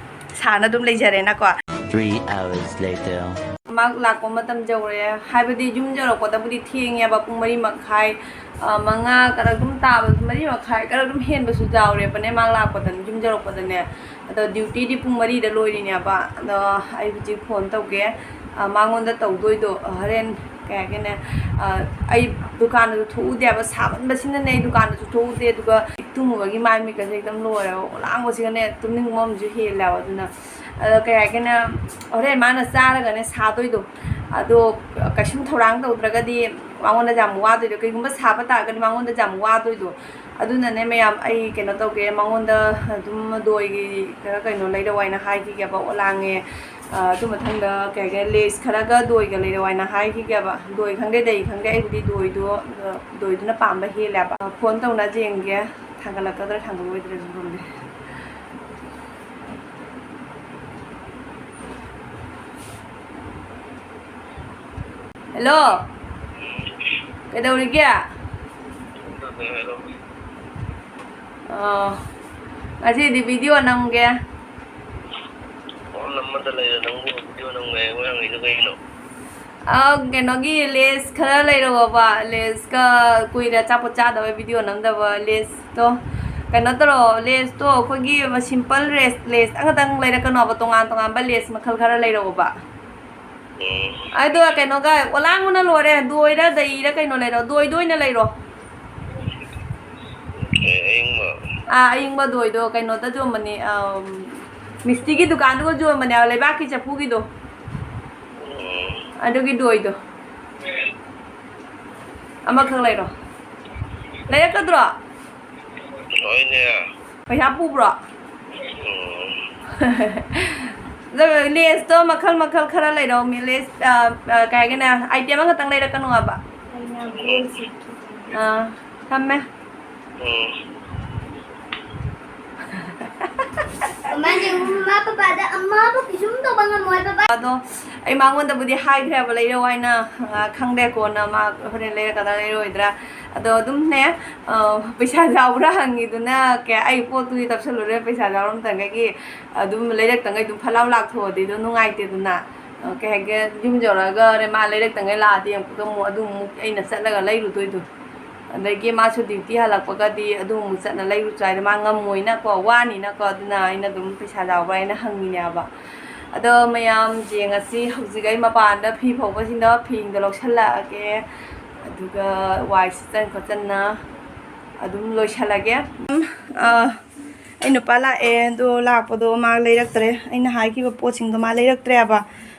ꯁꯥꯅ ꯑꯗꯨꯝ ꯂꯩꯖꯔꯦꯅꯀꯣ꯫ Three hours later. ꯃꯥ ꯂꯥꯛꯄ ꯃꯇꯝ ꯌꯧꯔꯦ꯫ ꯍꯥꯏꯕꯗꯤ ꯌꯨꯝ ꯌꯧꯔꯛꯄꯗꯕꯨꯗꯤ ꯊꯦꯡꯉꯦꯕ, ꯄꯨꯡ ꯃꯔꯤ ꯃꯈꯥꯏ, ꯑ, ꯃꯉꯥ ꯈꯔ ꯑꯗꯨꯝ ꯇꯥꯕ, ꯃꯔꯤ ꯃꯈꯥꯏ ꯈꯔ ꯑꯗꯨꯝ ꯍꯦꯟꯕꯁꯨ ꯌꯥꯎꯔꯦꯕꯅꯦ ꯃꯥ ꯂꯥꯛꯄꯗꯅꯦ, ꯌꯨꯝ ꯌꯧꯔꯛꯄꯗꯅꯦ꯫ ꯑꯗꯣ duty ꯗꯤ ꯄꯨꯡ ꯃꯔꯤꯗ ꯂꯣꯏꯔꯤꯅꯦꯕ꯫ ꯑꯗꯣ ꯑꯩ ꯍꯧꯖꯤꯛ phone ꯇꯧꯒꯦ꯫ ꯑ, ꯃꯉꯣꯟꯗ ꯇꯧꯗꯣꯏꯗꯣ ꯍꯣꯔꯦꯟ ꯀꯩ ꯍꯥꯏꯒꯦꯅꯦ, ꯑ, ꯑꯩ ꯗꯨꯀꯥꯟꯗꯁꯨ ꯊꯣꯛꯎꯗꯦꯕ, ꯁꯥꯃꯟꯕꯁꯤꯅꯅꯦ ꯑꯩ ꯗꯨꯀꯥꯟꯗꯁꯨ ꯊꯣꯛꯎꯗꯦ꯫ ꯑꯗꯨꯒ ꯇꯨꯝꯃꯨꯕꯒꯤ ꯃꯥꯏ ꯃꯤꯠꯀꯁꯦ ꯈꯤꯇꯪ ꯂꯣꯏꯔꯦꯕ, ꯂꯥꯡꯕꯁꯤꯒꯅꯦ ꯇꯨꯝꯅꯤꯡꯕ ꯑꯃꯁꯨ ꯍꯦꯜꯂꯦꯕ꯫ ꯑꯗꯨꯅ ꯑꯗꯣ ꯀꯩ ꯍꯥꯏꯒꯦꯅꯦ, ꯍꯣꯔꯦꯟ ꯃꯥꯅ ꯆꯥꯔꯒꯅꯦ ꯁꯥꯗꯣꯏꯗꯣ, ꯑꯗꯣ ꯀꯩꯁꯨꯝ ꯊꯧꯔꯥꯡ ꯇꯧꯗ꯭ꯔꯒꯗꯤ ꯃꯉꯣꯟꯗ ꯌꯥꯝ ꯋꯥꯗꯣꯏꯗꯣ, ꯀꯩꯒꯨꯝꯕ ꯁꯥꯕ ꯇꯥꯔꯒꯗꯤ ꯃꯉꯣꯟꯗ ꯌꯥꯝ ꯋꯥꯗꯣꯏꯗꯣ꯫ ꯑꯗꯨꯅꯅꯦ ꯃꯌꯥꯝ, ꯑꯩ ꯀꯩꯅꯣ ꯇꯧꯒꯦ, ꯃꯉꯣꯟꯗ ꯑꯗꯨꯝ ꯗꯣꯏꯒꯤ ꯈꯔ ꯀꯩꯅꯣ ꯂꯩꯔꯛꯑꯣ ꯍꯥꯏꯅ ꯍꯥꯏꯈꯤꯒꯦꯕ, ꯑꯣꯂꯥꯡꯉꯦ꯫ ꯑ, ꯑꯗꯨ ꯃꯊꯪꯗ ꯀꯩ ꯍꯥꯏꯒꯦ, ꯂꯦꯁ ꯈꯔꯒ ꯗꯣꯏꯒ ꯂꯩꯔꯛꯑꯣ ꯍꯥꯏꯅ ꯍꯥꯏꯈꯤꯒꯦꯕ꯫ ꯗꯣꯏ ꯈꯪꯗꯦ, ꯗꯩ ꯈꯪꯗꯦ, ꯑꯩꯕꯨꯗꯤ ꯗꯣꯏꯗꯣ, ꯑ, ꯗꯣꯏꯗꯨꯅ ꯄꯥꯝꯕ ꯍꯦꯜꯂꯦꯕ꯫ ꯑ, ꯐꯣꯟ ꯇꯧꯅ ꯌꯦꯡꯒꯦ, ꯊꯥꯡꯒꯠꯂꯛꯀꯗ꯭ꯔꯥ ꯊꯥꯡꯒꯠꯂꯛꯑꯣꯏꯗ꯭ꯔꯥꯁꯨ ꯈꯪꯗꯦ꯫ ꯍꯦꯜꯂꯣ, ꯀꯩꯗꯧꯔꯤꯒꯦ? ꯑ, ꯉꯁꯤꯗꯤ ꯚꯤꯗꯤꯑꯣ ꯅꯝꯒꯦ꯫ ꯐꯣꯟ ꯅꯝꯕꯗ ꯂꯩꯔꯦ ꯅꯪꯕꯨ, ꯚꯤꯗꯤꯑꯣ ꯅꯝꯒꯦ ꯍꯥꯏ, ꯃꯣꯏ ꯍꯪꯉꯤꯗꯣ ꯀꯩꯒꯤꯅꯣ? ꯑ, ꯀꯩꯅꯣꯒꯤ ꯂꯦꯁ ꯈꯔ ꯂꯩꯔꯛꯑꯣꯕ, ꯂꯦꯁꯀ ꯀꯨꯏꯔꯦ ꯑꯆꯥꯄꯣꯠ ꯆꯥꯗꯕ ꯚꯤꯗꯤꯑꯣ ꯅꯝꯗꯕ, ꯂꯦꯁꯇꯣ ꯀꯩꯅꯣ ꯇꯧꯔꯛꯑꯣ, ꯂꯦꯁꯇꯣ ꯑꯩꯈꯣꯏꯒꯤ ꯁꯤꯝꯄꯜ ꯂꯦꯁ, ꯂꯦꯁ ꯑꯃꯈꯛꯇꯪ ꯂꯩꯔꯛꯀꯅꯣꯕ, ꯇꯣꯉꯥꯟ ꯇꯣꯉꯥꯟꯕ ꯂꯦꯁ ꯃꯈꯜ ꯈꯔ ꯂꯩꯔꯛꯑꯣꯕ꯫ ꯎꯝ꯫ ꯑꯗꯣ ꯀꯩꯅꯣꯒ ꯑꯣꯂꯥꯡꯕꯅ ꯂꯣꯏꯔꯦ, ꯗꯣꯏꯔ ꯗꯩꯔ ꯀꯩꯅꯣ ꯂꯩꯔꯣ, ꯗꯣꯏꯗꯣ ꯑꯣꯏꯅ ꯂꯩꯔꯣ꯫ ꯑꯦ, ꯑꯌꯤꯡꯕ? ꯑꯥ, ꯑꯌꯤꯡꯕ ꯗꯣꯏꯗꯣ ꯀꯩꯅꯣꯗ ꯌꯣꯟꯕꯅꯦ, ꯑꯝ, ꯃꯤꯁꯇꯤꯒꯤ ꯗꯨꯀꯥꯟꯗꯨꯒ ꯌꯣꯟꯕꯅꯦ, ꯂꯩꯕꯥꯛꯀꯤ ꯆꯐꯨꯒꯤꯗꯣ꯫ ꯎꯝ꯫ ꯑꯗꯨꯒꯤ ꯗꯣꯏꯗꯣ꯫ ꯑꯃꯈꯛ ꯂꯩꯔꯣ꯫ ꯂꯩꯔꯛꯀꯗ꯭ꯔꯣ? ꯍꯣꯏꯅꯦ꯫ ꯄꯩꯁꯥ ꯄꯨꯕ꯭ꯔꯣ? ꯎꯝ꯫ ꯑꯗꯣ ꯂꯦꯁꯇꯣ ꯃꯈꯜ ꯃꯈꯜ ꯈꯔ ꯂꯩꯔꯣ, ꯃꯤ ꯂꯦꯁ, ꯑ, ꯑ, ꯀꯩ ꯍꯥꯏꯒꯦꯅꯦ, ꯑꯥꯏꯇꯦꯝ ꯑꯃꯈꯛꯇꯪ ꯂꯩꯔꯛꯀꯅꯣ ꯍꯥꯏꯕ꯫ ꯑꯥ, ꯊꯝꯃꯦ꯫ ꯎꯝ꯫ ꯃꯥꯁꯦ ꯃꯃꯥ ꯄꯄꯥꯗ ꯑꯃꯕꯨ ꯀꯩꯁꯨꯝ ꯇꯧꯕ ꯉꯝꯃꯣꯏ, ꯄꯄꯥ꯫ ꯑꯗꯣ ꯑꯩ ꯃꯉꯣꯟꯗꯕꯨꯗꯤ ꯍꯥꯏꯈ꯭ꯔꯦꯕ, ꯂꯩꯔꯛꯑꯣ ꯍꯥꯏꯅ꯫ ꯑ, ꯈꯪꯗꯦ ꯀꯣꯟꯅ ꯃꯥ ꯍꯣꯔꯦꯟ ꯂꯩꯔꯛꯀꯗ꯭ꯔꯥ ꯂꯩꯔꯣꯏꯗ꯭ꯔꯥ꯫ ꯑꯗꯣ ꯑꯗꯨꯝꯅꯦ, ꯑ, ꯄꯩꯁꯥ ꯌꯥꯎꯕ꯭ꯔꯥ ꯍꯪꯉꯤꯗꯨꯅ ꯀꯩ, ꯑꯩ ꯄꯣꯠꯇꯨꯗꯤ ꯇꯞꯁꯜꯂꯨꯔꯦ, ꯄꯩꯁꯥ ꯌꯥꯎꯔꯝꯗꯉꯩꯒꯤ ꯑꯗꯨꯝ ꯂꯩꯔꯛꯇꯉꯩ ꯑꯗꯨꯝ ꯐꯠ ꯂꯥꯎ ꯂꯥꯛꯊꯣꯛꯑꯗꯤ ꯑꯗꯨ ꯅꯨꯡꯉꯥꯏꯇꯦꯗꯅ꯫ ꯑ, ꯀꯩ ꯍꯥꯏꯒꯦ, ꯌꯨꯝ ꯌꯧꯔꯛꯑꯒ ꯍꯣꯔꯦꯟ ꯃꯥ ꯂꯩꯔꯛꯇꯉꯩ ꯂꯥꯛꯑꯗꯤ ꯑꯃꯨꯛꯀ ꯑꯃꯨꯛ ꯑꯗꯨ ꯑꯃꯨꯛ ꯑꯩꯅ ꯆꯠꯂꯒ ꯂꯩꯔꯨꯗꯣꯏꯗꯣ꯫ ꯑꯗꯒꯤ ꯃꯥꯁꯨ ꯗ꯭ꯌꯨꯇꯤ ꯍꯜꯂꯛꯄꯒꯗꯤ ꯑꯗꯨ ꯑꯃꯨꯛ ꯆꯠꯅ ꯂꯩꯔꯨ ꯆꯥꯏꯗ ꯃꯥ ꯉꯝꯃꯣꯏꯅꯀꯣ, ꯋꯥꯅꯤꯅꯀꯣ, ꯑꯗꯨꯅ ꯑꯩꯅ ꯑꯗꯨꯝ ꯄꯩꯁꯥ ꯌꯥꯎꯕ꯭ꯔꯥ ꯍꯥꯏꯅ ꯍꯪꯉꯤꯅꯦꯕ꯫ ꯑꯗꯣ ꯃꯌꯥꯝ ꯌꯦꯡꯉꯁꯤ, ꯍꯧꯖꯤꯛ ꯑꯩ ꯃꯄꯥꯟꯗ ꯐꯤ ꯐꯧꯕꯁꯤꯡꯗꯣ ꯐꯤꯗꯣ ꯂꯧꯁꯜꯂꯛꯑꯒꯦ, ꯑꯗꯨꯒ ꯋꯥꯏ ꯁꯤꯠꯆꯟ ꯈꯣꯠꯆꯟꯅ ꯑꯗꯨꯝ ꯂꯣꯏꯁꯜꯂꯒꯦ꯫ ꯎꯝ, ꯑ, ꯑꯩ ꯅꯨꯄꯥ ꯂꯥꯛꯑꯦ, ꯑꯗꯣ ꯂꯥꯛꯄꯗꯣ ꯃꯥ ꯂꯩꯔꯛꯇ꯭ꯔꯦ, ꯑꯩꯅ ꯍꯥꯏꯈꯤꯕ ꯄꯣꯠꯁꯤꯡꯗꯣ ꯃꯥ ꯂꯩꯔꯛꯇ꯭ꯔꯦꯕ꯫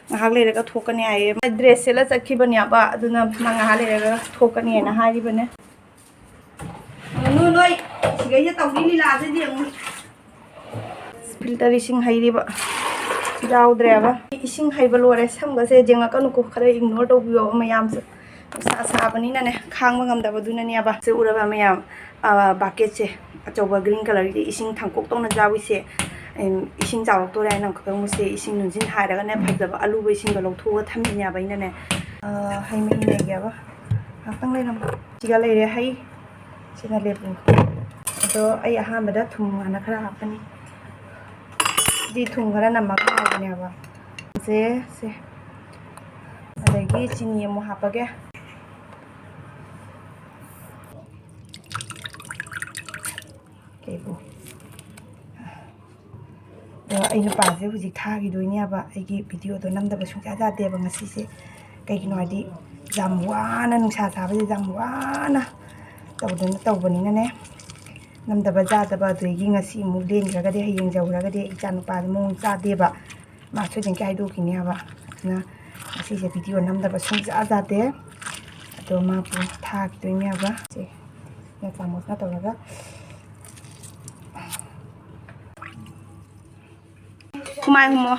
ꯉꯥꯏꯍꯥꯛ ꯂꯩꯔꯒ ꯊꯣꯛꯀꯅꯤ ꯍꯥꯏꯌꯦ꯫ ꯃꯥ ꯗ꯭ꯔꯦꯁ ꯁꯦꯠꯂ ꯆꯠꯈꯤꯕꯅꯦꯕ, ꯑꯗꯨꯅ ꯃꯥ ꯉꯥꯏꯍꯥꯛ ꯂꯩꯔꯒ ꯊꯣꯛꯀꯅꯤ ꯍꯥꯏꯅ ꯍꯥꯏꯔꯤꯕꯅꯦ꯫ ꯅꯣꯏ, ꯅꯣꯏ ꯁꯤꯒꯩꯁꯦ ꯇꯧꯕꯤ ꯂꯤꯂꯥꯁꯦ ꯌꯦꯡꯉꯨ꯫ ꯐꯤꯜꯇꯔ ꯏꯁꯤꯡ ꯍꯩꯔꯤꯕ꯫ ꯌꯥꯎꯗ꯭ꯔꯦꯕ꯫ ꯏꯁꯤꯡ ꯍꯩꯕ ꯂꯣꯏꯔꯦ꯫ ꯁꯝꯒꯁꯦ ꯌꯦꯡꯉꯛꯀꯅꯨꯀꯣ, ꯈꯔ ignore ꯇꯧꯕꯤꯌꯣ ꯃꯌꯥꯝꯁꯨ꯫ ꯅꯨꯡꯁꯥ ꯁꯥꯕꯅꯤꯅꯅꯦ, ꯈꯥꯡꯕ ꯉꯝꯗꯕꯗꯨꯅꯅꯦꯕ꯫ ꯁꯤ ꯎꯔꯕ ꯃꯌꯥꯝ? ꯑ, bucketꯁꯦ ꯑꯆꯧꯕ green colourꯒꯤ ꯏꯁꯤꯡ ꯊꯥꯡꯀꯣꯛꯇꯧꯅ ꯌꯥꯎꯏꯁꯦ, ꯏꯁꯤꯡ ꯆꯥꯎꯔꯛꯇꯣꯔꯦ ꯍꯥꯏꯅ ꯑꯃꯨꯛꯇꯪ ꯃꯨꯁꯦ ꯏꯁꯤꯡ ꯅꯨꯡꯁꯤꯟ ꯍꯥꯏꯔꯒꯅꯦ, ꯐꯖꯕ ꯑꯂꯨꯕ ꯏꯁꯤꯡꯗꯣ ꯂꯧꯊꯣꯛꯑꯒ ꯊꯝꯃꯤꯅꯦꯕ ꯑꯩꯅꯅꯦ꯫ ꯑ, ꯍꯩ ꯃꯍꯤ ꯂꯩꯒꯦꯕ꯫ ꯉꯥꯛꯇꯪ ꯂꯩꯔꯝꯃꯣ꯫ ꯁꯤꯒ ꯂꯩꯔꯦ ꯍꯩ꯫ ꯁꯤꯅ ꯂꯦꯕꯨ꯫ ꯑꯗꯣ ꯑꯩ ꯑꯍꯥꯟꯕꯗ ꯊꯨꯝ ꯍꯥꯟꯅ ꯈꯔ ꯍꯥꯞꯄꯅꯤ꯫ ꯁꯤꯗꯤ ꯊꯨꯝ ꯈꯔ ꯅꯝꯃꯒ ꯍꯥꯎꯕꯅꯦꯕ꯫ ꯁꯦ, ꯁꯦ꯫ ꯑꯗꯒꯤ ꯆꯤꯅꯤ ꯑꯃꯨꯛ ꯍꯥꯞꯄꯒꯦ꯫ ꯀꯩꯕꯨ꯫ ꯑꯗꯣ ꯑꯩ ꯅꯨꯄꯥꯁꯦ ꯍꯧꯖꯤꯛ ꯊꯥꯈꯤꯗꯣꯏꯅꯦꯕ꯫ ꯑꯩꯒꯤ videoꯗꯣ ꯅꯝꯗꯕ ꯁꯨꯡꯌꯥ ꯌꯥꯗꯦꯕ ꯉꯁꯤꯁꯦ꯫ ꯀꯩꯒꯤꯅꯣ ꯍꯥꯏꯗꯤ ꯌꯥꯝ ꯋꯥꯅ, ꯅꯨꯡꯁꯥ ꯁꯥꯕꯁꯤꯗ ꯌꯥꯝ ꯋꯥꯅ ꯇꯧꯗꯅ ꯇꯧꯕꯅꯤꯅꯅꯦ, ꯅꯝꯗꯕ ꯌꯥꯗꯕ꯫ ꯑꯗꯨꯗꯒꯤ ꯉꯁꯤ ꯑꯃꯨꯛ ꯂꯦꯟꯈ꯭ꯔꯒꯗꯤ, ꯍꯌꯦꯡ ꯌꯧꯈ꯭ꯔꯒꯗꯤ ꯑꯩ ꯏꯆꯥ ꯅꯨꯄꯥꯁꯦ ꯃꯑꯣꯡ ꯆꯥꯗꯦꯕ꯫ ꯃꯥ ꯁꯣꯏꯗꯅꯀꯤ ꯍꯥꯏꯗꯣꯛꯈꯤꯅꯦꯕ꯫ ꯑꯗꯨꯅ ꯉꯁꯤꯁꯦ video ꯅꯝꯗꯕ ꯁꯨꯡꯌꯥ ꯌꯥꯗꯦ꯫ ꯑꯗꯣ ꯃꯥꯕꯨ ꯊꯥꯈꯤꯗꯣꯏꯅꯦꯕ꯫ ꯁꯦ, ꯆꯥꯃꯁꯅ ꯇꯧꯔꯒ꯫ ꯍꯨꯃꯥꯏ ꯍꯨꯝꯃꯣ꯫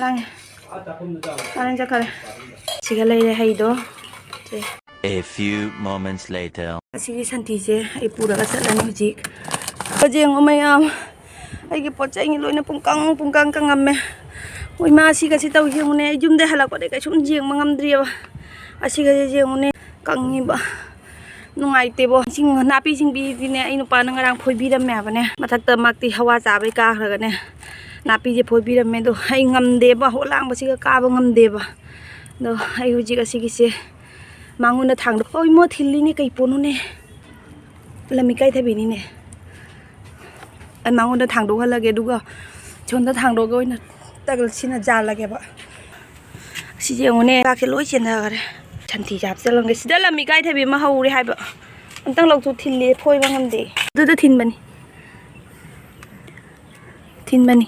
ꯂꯥꯡꯉꯦ꯫ ꯂꯥꯡꯉꯦ ꯆꯠꯈꯔꯦ꯫ ꯁꯤꯒ ꯂꯩꯔꯦ ꯍꯩꯗꯣ꯫ ꯁꯦ꯫ A few moments later. ꯑꯁꯤꯒꯤ ꯁꯟꯊꯤꯁꯦ ꯑꯩ ꯄꯨꯔꯒ ꯆꯠꯂꯅꯤ ꯍꯧꯖꯤꯛ꯫ ꯌꯦꯡꯉꯣ ꯃꯌꯥꯝ, ꯑꯩꯒꯤ ꯄꯣꯠ ꯆꯩ ꯂꯣꯏꯅ ꯄꯨꯡꯀꯪ ꯄꯨꯡꯀꯪ ꯀꯪꯉꯝꯃꯦ꯫ ꯍꯣꯏ, ꯃꯥ ꯑꯁꯤꯒꯁꯤ ꯇꯧ ꯌꯦꯡꯉꯨꯅꯦ꯫ ꯑꯩ ꯌꯨꯝꯗꯩ ꯍꯜꯂꯛꯄꯗꯩ ꯀꯩꯁꯨꯝ ꯌꯦꯡꯕ ꯉꯝꯗ꯭ꯔꯤꯑꯕ꯫ ꯑꯁꯤꯒꯁꯦ ꯌꯦꯡꯉꯨꯅꯦ, ꯀꯪꯉꯤꯕ꯫ ꯅꯨꯡꯉꯥꯏꯇꯦꯕꯣ꯫ ꯏꯁꯤꯡ, ꯅꯥꯄꯤ ꯁꯤꯡꯕꯤꯗꯤꯅꯦ ꯑꯩ ꯅꯨꯄꯥꯅ ꯉꯔꯥꯡ ꯐꯣꯏꯕꯤꯔꯝꯃꯦ ꯍꯥꯏꯕꯅꯦ꯫ ꯃꯊꯛꯇ ꯃꯥꯛꯇꯤ ꯍꯋꯥ ꯆꯥꯕꯩ ꯀꯥꯈ꯭ꯔꯒꯅꯦ ꯅꯥꯄꯤꯁꯦ ꯐꯣꯏꯕꯤꯔꯝꯃꯦ꯫ ꯑꯗꯣ ꯑꯩ ꯉꯝꯗꯦꯕ, ꯑꯣꯂꯥꯡꯕꯁꯤꯒ ꯀꯥꯕ ꯉꯝꯗꯦꯕ꯫ ꯑꯗꯣ ꯑꯩ ꯍꯧꯖꯤꯛ ꯑꯁꯤꯒꯤꯁꯦ ꯃꯉꯣꯟꯗ ꯊꯥꯡꯗꯣꯛ-, ꯑꯣ ꯏꯃꯣ, ꯊꯤꯜꯂꯤꯅꯦ, ꯀꯩ ꯄꯣꯠꯅꯣꯅꯦ? ꯂꯝ ꯏꯀꯥꯏ ꯊꯕꯤꯅꯤꯅꯦ꯫ ꯑꯩ ꯃꯉꯣꯟꯗ ꯊꯥꯡꯗꯣꯛꯍꯜꯂꯒꯦ, ꯑꯗꯨꯒ ꯁꯣꯝꯗ ꯊꯥꯡꯗꯣꯛꯑꯒ ꯑꯣꯏꯅ ꯇꯒ-, ꯁꯤꯅ ꯖꯥꯜꯂꯒꯦꯕ꯫ ꯁꯤꯁꯦ ꯌꯦꯡꯉꯨꯅꯦ, ꯆꯥꯛꯁꯦ ꯂꯣꯏ ꯆꯦꯟꯊꯈꯔꯦ꯫ ꯁꯟꯊꯤꯁꯦ ꯍꯥꯞꯆꯤꯜꯂꯝꯒꯦ꯫ ꯁꯤꯗ ꯂꯝ ꯏꯀꯥꯏ ꯊꯕꯤ ꯑꯃ ꯍꯧꯔꯦ ꯍꯥꯏꯕ꯫ ꯑꯝꯇꯪ ꯂꯧꯊꯣꯛ, ꯊꯤꯜꯂꯦ, ꯐꯣꯏꯕ ꯉꯝꯗꯦ꯫ ꯑꯗꯨꯗ ꯊꯤꯟꯕꯅꯤ꯫ ꯊꯤꯟꯕꯅꯤ꯫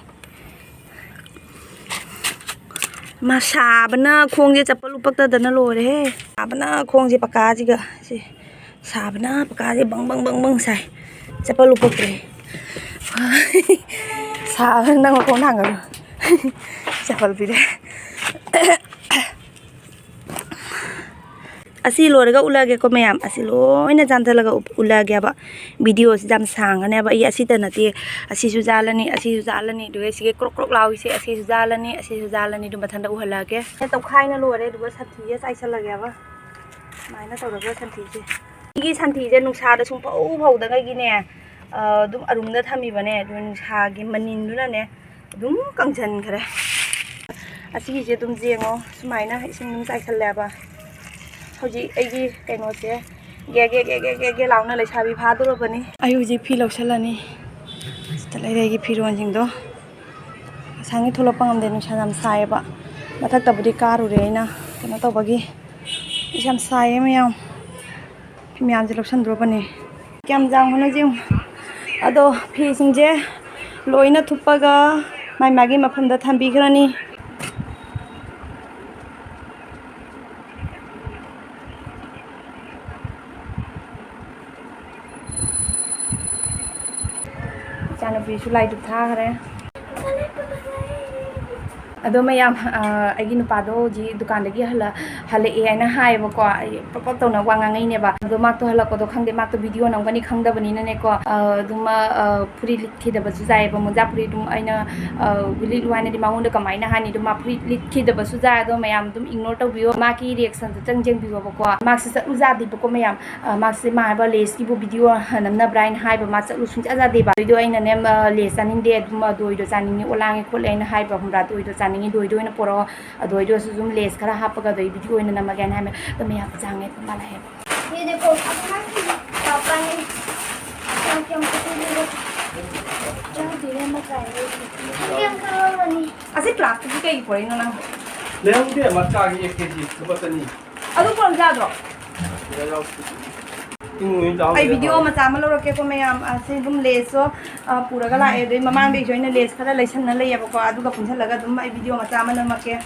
ꯃꯥ ꯁꯥꯕꯅ ꯈꯣꯡꯁꯦ ꯆꯄꯜ ꯎꯞꯄꯛꯇꯗꯅ ꯂꯣꯏꯔꯦꯍꯦ꯫ ꯁꯥꯕꯅ ꯈꯣꯡꯁꯦ ꯄꯀꯥꯁꯤꯒ꯫ ꯁꯤ ꯁꯥꯕꯅ ꯄꯀꯥꯁꯦ ꯕꯪ ꯕꯪ ꯕꯪ ꯕꯪ ꯁꯥꯏ꯫ ꯆꯄꯜ ꯎꯞꯄꯛꯇ꯭ꯔꯦ꯫ ꯁꯥꯕꯅ ꯅꯪ ꯃꯈꯣꯡ ꯊꯥꯡꯒꯠꯂꯣ꯫ ꯆꯄꯜ ꯄꯤꯔꯦ꯫ ꯑꯁꯤ ꯂꯣꯏꯔꯒ ꯎꯠꯂꯛꯑꯒꯦꯀꯣ ꯃꯌꯥꯝ, ꯑꯁꯤ ꯂꯣꯏꯅ ꯆꯥꯟꯊꯠꯂꯒ ꯎꯠ-, ꯎꯠꯂꯛꯑꯒꯦꯕ꯫ ꯚꯤꯗꯤꯑꯣꯁꯤ ꯌꯥꯝ ꯁꯥꯡꯉꯅꯦꯕ꯫ ꯑꯩ ꯑꯁꯤꯇ ꯅꯠꯇꯦ, ꯑꯁꯤꯁꯨ ꯖꯥꯜꯂꯅꯤ, ꯑꯁꯤꯁꯨ ꯖꯥꯜꯂꯅꯤ, ꯑꯗꯨꯒ ꯁꯤꯒꯤ ꯀ꯭ꯔꯣꯛ ꯀ꯭ꯔꯣꯛ ꯂꯥꯎꯔꯤꯁꯦ ꯑꯁꯤꯁꯨ ꯖꯥꯜꯂꯅꯤ, ꯑꯁꯤꯁꯨ ꯖꯥꯜꯂꯅꯤ, ꯑꯗꯨ ꯃꯊꯟꯇ ꯎꯍꯜꯂꯛꯑꯒꯦ꯫ ꯇꯧꯈꯥꯏꯅ ꯂꯣꯏꯔꯦ, ꯑꯗꯨꯒ ꯁꯟꯊꯤꯁꯦ ꯆꯥꯏꯁꯜꯂꯒꯦꯕ꯫ ꯁꯨꯃꯥꯏꯅ ꯇꯧꯔꯒ ꯁꯟꯊꯤꯁꯦ, ꯁꯤꯒꯤ ꯁꯟꯊꯤꯁꯦ ꯅꯨꯡꯁꯥꯗ ꯁꯨꯡꯐꯧ ꯐꯧꯗꯉꯩꯒꯤꯅꯦ, ꯑ, ꯑꯗꯨꯝ ꯑꯔꯨꯝꯗ ꯊꯝꯃꯤꯕꯅꯦ꯫ ꯑꯗꯨ ꯅꯨꯡꯁꯥꯒꯤ ꯃꯅꯤꯟꯗꯨꯅꯅꯦ ꯑꯗꯨꯝ ꯀꯪꯁꯟꯈ꯭ꯔꯦ꯫ ꯑꯁꯤꯒꯤꯁꯦ ꯑꯗꯨꯝ ꯌꯦꯡꯉꯣ, ꯁꯨꯃꯥꯏꯅ ꯏꯁꯤꯡ ꯑꯗꯨꯝ ꯆꯥꯏꯁꯜꯂꯦꯕ꯫ ꯍꯧꯖꯤꯛ ꯑꯩꯒꯤ ꯀꯩꯅꯣꯁꯦ ꯒꯦ ꯒꯦ ꯒꯦ ꯒꯦ ꯒꯦ ꯒꯦ ꯂꯥꯎꯅ ꯂꯩꯁꯥꯕꯤ ꯐꯥꯗꯣꯔꯕꯅꯤ꯫ ꯑꯩ ꯍꯧꯖꯤꯛ ꯐꯤ ꯂꯧꯁꯜꯂꯅꯤ꯫ ꯁꯤꯗ ꯂꯩꯔꯦ ꯑꯩꯒꯤ ꯐꯤꯔꯣꯟꯁꯤꯡꯗꯣ꯫ ꯉꯁꯥꯏꯒꯤ ꯊꯣꯛꯂꯛꯄ ꯉꯝꯗꯦ, ꯅꯨꯡꯁꯥ ꯌꯥꯝ ꯁꯥꯏꯌꯦꯕ꯫ ꯃꯊꯛꯇꯕꯨꯗꯤ ꯀꯥꯔꯨꯔꯦ ꯑꯩꯅ ꯀꯩꯅꯣ ꯇꯧꯕꯒꯤ꯫ ꯑꯩꯁꯦ ꯌꯥꯝ ꯁꯥꯏꯌꯦ ꯃꯌꯥꯝ꯫ ꯐꯤ ꯃꯌꯥꯝꯁꯦ ꯂꯧꯁꯟꯗ꯭ꯔꯣꯕꯅꯦ꯫ ꯀꯌꯥꯝ ꯆꯥꯎꯕꯅꯣ ꯌꯦꯡꯉꯨ꯫ ꯑꯗꯣ ꯐꯤꯁꯤꯡꯁꯦ ꯂꯣꯏꯅ ꯊꯨꯞꯄꯒ ꯃꯥꯏ ꯃꯥꯒꯤ ꯃꯐꯝꯗ ꯊꯝꯕꯤꯈ꯭ꯔꯅꯤ꯫ ꯏꯆꯥꯅꯨꯄꯤꯁꯨ ꯂꯥꯏ ꯙꯨꯞ ꯊꯥꯈ꯭ꯔꯦ꯫ ꯑꯗꯣ ꯃꯌꯥꯝ, ꯑ, ꯑꯩꯒꯤ ꯅꯨꯄꯥꯗꯣ ꯍꯧꯖꯤꯛ ꯗꯨꯀꯥꯟꯗꯒꯤ ꯍꯜꯂ-, ꯍꯜꯂꯛꯑꯦ ꯍꯥꯏꯅ ꯍꯥꯏꯌꯦꯕꯀꯣ꯫ ꯑꯩ ꯄꯞ ꯄꯞ ꯇꯧꯅ ꯋꯥ ꯉꯥꯡꯉꯛꯏꯅꯦꯕ꯫ ꯑꯗꯣ ꯃꯥꯛꯇꯣ ꯍꯜꯂꯛꯄꯗꯣ ꯈꯪꯗꯦ, ꯃꯥꯛꯇꯣ ꯚꯤꯗꯤꯑꯣ ꯅꯝꯒꯅꯤ ꯈꯪꯗꯕꯅꯤꯅꯅꯦꯀꯣ꯫ ꯑ, ꯑꯗꯨꯝ, ꯑ, ꯑ, ꯐꯨꯔꯤꯠ ꯂꯤꯠꯈꯤꯗꯕꯁꯨ ꯌꯥꯏꯌꯦꯕ, ꯃꯣꯖꯥ ꯐꯨꯔꯤꯠ ꯑꯗꯨꯝ ꯑꯩꯅ, ꯑ, ꯂꯤꯠꯂꯨ ꯍꯥꯏꯅꯗꯤ ꯃꯉꯣꯟꯗ ꯀꯃꯥꯏꯅ ꯍꯥꯏꯅꯤ? ꯑꯗꯨꯝ ꯃꯥ ꯐꯨꯔꯤꯠ ꯂꯤꯠꯈꯤꯗꯕꯁꯨ ꯌꯥꯏ꯫ ꯑꯗꯣ ꯃꯌꯥꯝ ꯑꯗꯨꯝ ꯏꯒꯅꯣꯔ ꯇꯧꯕꯤꯌꯣ꯫ ꯃꯥꯒꯤ ꯔꯤꯌꯦꯛꯁꯟꯗꯣ ꯆꯪ ꯌꯦꯡꯕꯤꯌꯣꯕꯀꯣ꯫ ꯃꯥꯛꯁꯦ ꯆꯠꯂꯨ ꯌꯥꯗꯦꯕꯀꯣ ꯃꯌꯥꯝ꯫ ꯑ, ꯃꯥꯁꯦ ꯃꯥ ꯍꯥꯏꯕ ꯂꯦꯁꯀꯤꯕꯨ ꯚꯤꯗꯤꯑꯣ ꯅꯝꯅꯕ꯭ꯔꯥ ꯍꯥꯏꯅ ꯍꯥꯏꯕ, ꯃꯥ ꯆꯠꯂꯨ ꯁꯨꯡꯌꯥ ꯌꯥꯗꯦꯕ꯫ ꯑꯗꯨꯏꯗꯣ ꯑꯩꯅꯅꯦ, ꯑ, ꯂꯦꯁ ꯆꯥꯅꯤꯡꯗꯦ, ꯑꯗꯨꯝ, ꯑ, ꯗꯣꯏꯗꯣ ꯆꯥꯅꯤꯡꯉꯤ, ꯑꯣꯂꯥꯡꯉꯦ ꯈꯣꯠꯂꯦ ꯍꯥꯏꯅ ꯍꯥꯏꯕ, ꯈꯪꯕ꯭ꯔꯥ? ꯗꯣꯏꯗꯣ ꯆꯥꯅꯤꯡꯉꯤ, ꯗꯣꯏꯗꯣ ꯑꯣꯏꯅ ꯄꯣꯔꯛꯑꯣ, ꯑ, ꯗꯣꯏꯗꯣꯁꯨ ꯑꯗꯨꯝ ꯂꯦꯁ ꯈꯔ ꯍꯥꯞꯄꯒ ꯑꯗꯨꯗꯩ ꯚꯤꯗꯤꯑꯣ ꯑꯣꯏꯅ ꯅꯝꯃꯒꯦ ꯍꯥꯏꯅ ꯍꯥꯏꯕ꯫ ꯑꯗꯣ ꯃꯌꯥꯝ ꯆꯥꯡꯉꯦ ꯑꯗꯨꯝ ꯃꯥ ꯂꯥꯛꯑꯦꯕ꯫ ये देखो, अपना पापा ने क्या क्या कुछ भी क्या दे रहे हैं, मैं ट्राई नहीं की। ये अंकल और बनी। ꯑꯁꯤ ꯄ꯭ꯂꯥꯁꯇꯤꯛꯀꯤ ꯀꯩꯒꯤ ꯄꯣꯔꯛꯏꯅꯣ ꯅꯪ? ꯂꯩꯍꯧꯗꯦ, ꯃꯆꯥꯒꯤ ꯑꯦꯛ ꯀꯦ ꯖꯤ ꯂꯨꯄꯥ ꯆꯅꯤ꯫ ꯑꯗꯨ ꯄꯨꯔꯛ ꯌꯥꯗ꯭ꯔꯣ? ꯁꯤꯗ ꯌꯥꯎ-, ꯏꯪꯉꯨꯏ ꯆꯥꯎ ꯑꯩ ꯂꯩꯔꯦ꯫ ꯚꯤꯗꯤꯑꯣ ꯃꯆꯥ ꯑꯃ ꯂꯧꯔꯛꯀꯦꯀꯣ ꯃꯌꯥꯝ꯫ ꯑꯁꯤ ꯑꯗꯨꯝ ꯂꯦꯁꯁꯨ, ꯑ, ꯄꯨꯔꯒ ꯂꯥꯛꯑꯦ꯫ ꯑꯗꯩ ꯃꯃꯥꯡꯗꯩꯁꯨ ꯑꯩꯅ ꯂꯦꯁ ꯈꯔ ꯂꯩꯁꯟꯅ ꯂꯩꯌꯦꯕꯀꯣ꯫ ꯑꯗꯨꯒ ꯄꯨꯟꯁꯜꯂꯒ ꯑꯗꯨꯝ ꯑꯩ ꯚꯤꯗꯤꯑꯣ ꯃꯆꯥ ꯑꯃ ꯅꯝꯃꯛꯀꯦ꯫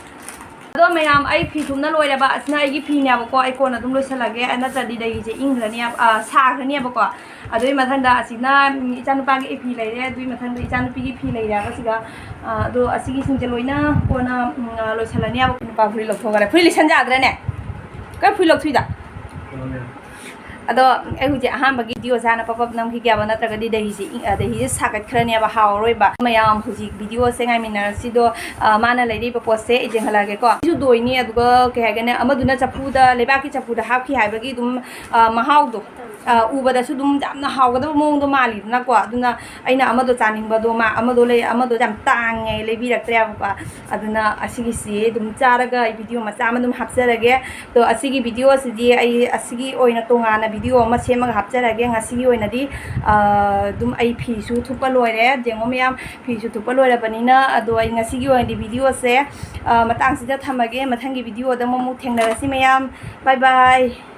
ꯑꯗꯣ ꯃꯌꯥꯝ, ꯑꯩ ꯐꯤ ꯊꯨꯞꯅ ꯂꯣꯏꯔꯕ꯫ ꯑꯁꯤꯅ ꯑꯩꯒꯤ ꯐꯤꯅꯦꯕꯀꯣ, ꯑꯩ ꯀꯣꯟꯅ ꯑꯗꯨꯝ ꯂꯣꯏꯁꯤꯜꯂꯒꯦ, ꯅꯠꯇ꯭ꯔꯗꯤ ꯗꯍꯤꯁꯦ ꯏꯪꯈ꯭ꯔꯅꯦꯕ, ꯑ, ꯁꯥꯈ꯭ꯔꯅꯦꯕꯀꯣ꯫ ꯑꯗꯨꯒꯤ ꯃꯊꯪꯗ ꯑꯁꯤꯅ, ꯎꯝ, ꯏꯆꯥꯅꯨꯄꯥꯒꯤ ꯑꯩ ꯐꯤ ꯂꯩꯔꯦ, ꯑꯗꯨꯒꯤ ꯃꯊꯪꯗ ꯏꯆꯥꯅꯨꯄꯤꯒꯤ ꯐꯤ ꯂꯩꯔꯦꯕ ꯁꯤꯒ꯫ ꯑ, ꯑꯗꯣ ꯑꯁꯤꯒꯤꯁꯤꯡꯁꯦ ꯂꯣꯏꯅ ꯀꯣꯟꯅ, ꯎꯝ, ꯑ, ꯂꯣꯏꯁꯤꯜꯂꯅꯦꯕ꯫ ꯅꯨꯄꯥ ꯐꯨꯔꯤꯠ ꯂꯧꯊꯣꯛꯈ꯭ꯔꯦ꯫ ꯐꯨꯔꯤꯠ ꯂꯤꯠꯁꯟ ꯌꯥꯗ꯭ꯔꯦꯅꯦ? ꯀꯩ ꯐꯨꯔꯤꯠ ꯂꯧꯊꯣꯛꯏꯗ? ꯑꯗꯣ ꯑꯩ ꯍꯧꯖꯤꯛ ꯑꯍꯥꯟꯕꯒꯤ ꯚꯤꯗꯤꯑꯣꯁꯦ ꯍꯥꯟꯅ ꯄꯞ ꯄꯞ ꯅꯝꯈꯤꯒꯦꯕ, ꯅꯠꯇ꯭ꯔꯒꯗꯤ ꯗꯍꯤꯁꯦ ꯏꯪ-, ꯑ, ꯗꯍꯤꯁꯦ ꯁꯥꯒꯠꯈ꯭ꯔꯅꯦꯕ, ꯍꯥꯎꯔꯔꯣꯏꯕ꯫ ꯃꯌꯥꯝ ꯍꯧꯖꯤꯛ ꯚꯤꯗꯤꯑꯣꯁꯦ ꯉꯥꯏꯃꯤꯟꯅꯔꯁꯤꯗꯣ, ꯑ, ꯃꯥꯅ ꯂꯩꯔꯤꯕ ꯄꯣꯠꯁꯦ ꯑꯩ ꯌꯦꯡꯍꯜꯂꯛꯑꯒꯦꯀꯣ꯫ ꯁꯤꯁꯨ ꯗꯣꯏꯅꯤ, ꯑꯗꯨꯒ ꯀꯩ ꯍꯥꯏꯒꯅꯤ, ꯑꯃꯗꯨꯅ ꯆꯐꯨꯗ, ꯂꯩꯕꯥꯛꯀꯤ ꯆꯐꯨꯗ ꯍꯥꯞꯈꯤ ꯍꯥꯏꯕꯒꯤ ꯑꯗꯨꯝ, ꯑ, ꯃꯍꯥꯎꯗꯣ, ꯑ, ꯎꯕꯗꯁꯨ ꯑꯗꯨꯝ ꯌꯥꯝꯅ ꯍꯥꯎꯒꯗꯕ ꯃꯑꯣꯡꯗꯣ ꯃꯥꯜꯂꯤꯗꯅꯀꯣ꯫ ꯑꯗꯨꯅ ꯑꯩꯅ ꯑꯃꯗꯣ ꯆꯥꯅꯤꯡꯕꯗꯣ, ꯃꯥ ꯑꯃꯗꯣ ꯂꯩ, ꯑꯃꯗꯣ ꯌꯥꯝ ꯇꯥꯡꯉꯦ, ꯂꯩꯕꯤꯔꯛꯇ꯭ꯔꯦꯕꯀꯣ꯫ ꯑꯗꯨꯅ ꯑꯁꯤꯒꯤꯁꯤ ꯑꯗꯨꯝ ꯆꯥꯔꯒ ꯑꯩ ꯚꯤꯗꯤꯑꯣ ꯃꯆꯥ ꯑꯃ ꯑꯗꯨꯝ ꯍꯥꯞꯆꯔꯒꯦ꯫ ꯑꯗꯣ ꯑꯁꯤꯒꯤ ꯚꯤꯗꯤꯑꯣꯁꯤꯗꯤ ꯑꯩ ꯑꯁꯤꯒꯤ ꯑꯣꯏꯅ ꯇꯣꯉꯥꯟꯅ ꯚꯤꯗꯤꯑꯣ ꯑꯃ ꯁꯦꯝꯃꯒ ꯍꯥꯞꯆꯔꯒꯦ꯫ ꯉꯁꯤꯒꯤ ꯑꯣꯏꯅꯗꯤ, ꯑ, ꯑꯗꯨꯝ ꯑꯩ ꯐꯤꯁꯨ ꯊꯨꯞꯄ ꯂꯣꯏꯔꯦ꯫ ꯌꯦꯡꯉꯣ ꯃꯌꯥꯝ, ꯐꯤꯁꯨ ꯊꯨꯞꯄ ꯂꯣꯏꯔꯕꯅꯤꯅ꯫ ꯑꯗꯣ ꯑꯩ ꯉꯁꯤꯒꯤ ꯑꯣꯏꯅꯗꯤ ꯚꯤꯗꯤꯑꯣꯁꯦ, ꯑ, ꯃꯇꯥꯡꯁꯤꯗ ꯊꯝꯃꯒꯦ꯫ ꯃꯊꯪꯒꯤ ꯚꯤꯗꯤꯑꯣꯗ ꯑꯃꯨꯛ ꯊꯦꯡꯅꯔꯁꯤ ꯃꯌꯥꯝ꯫ ꯕꯥꯏ ꯕꯥꯏ꯫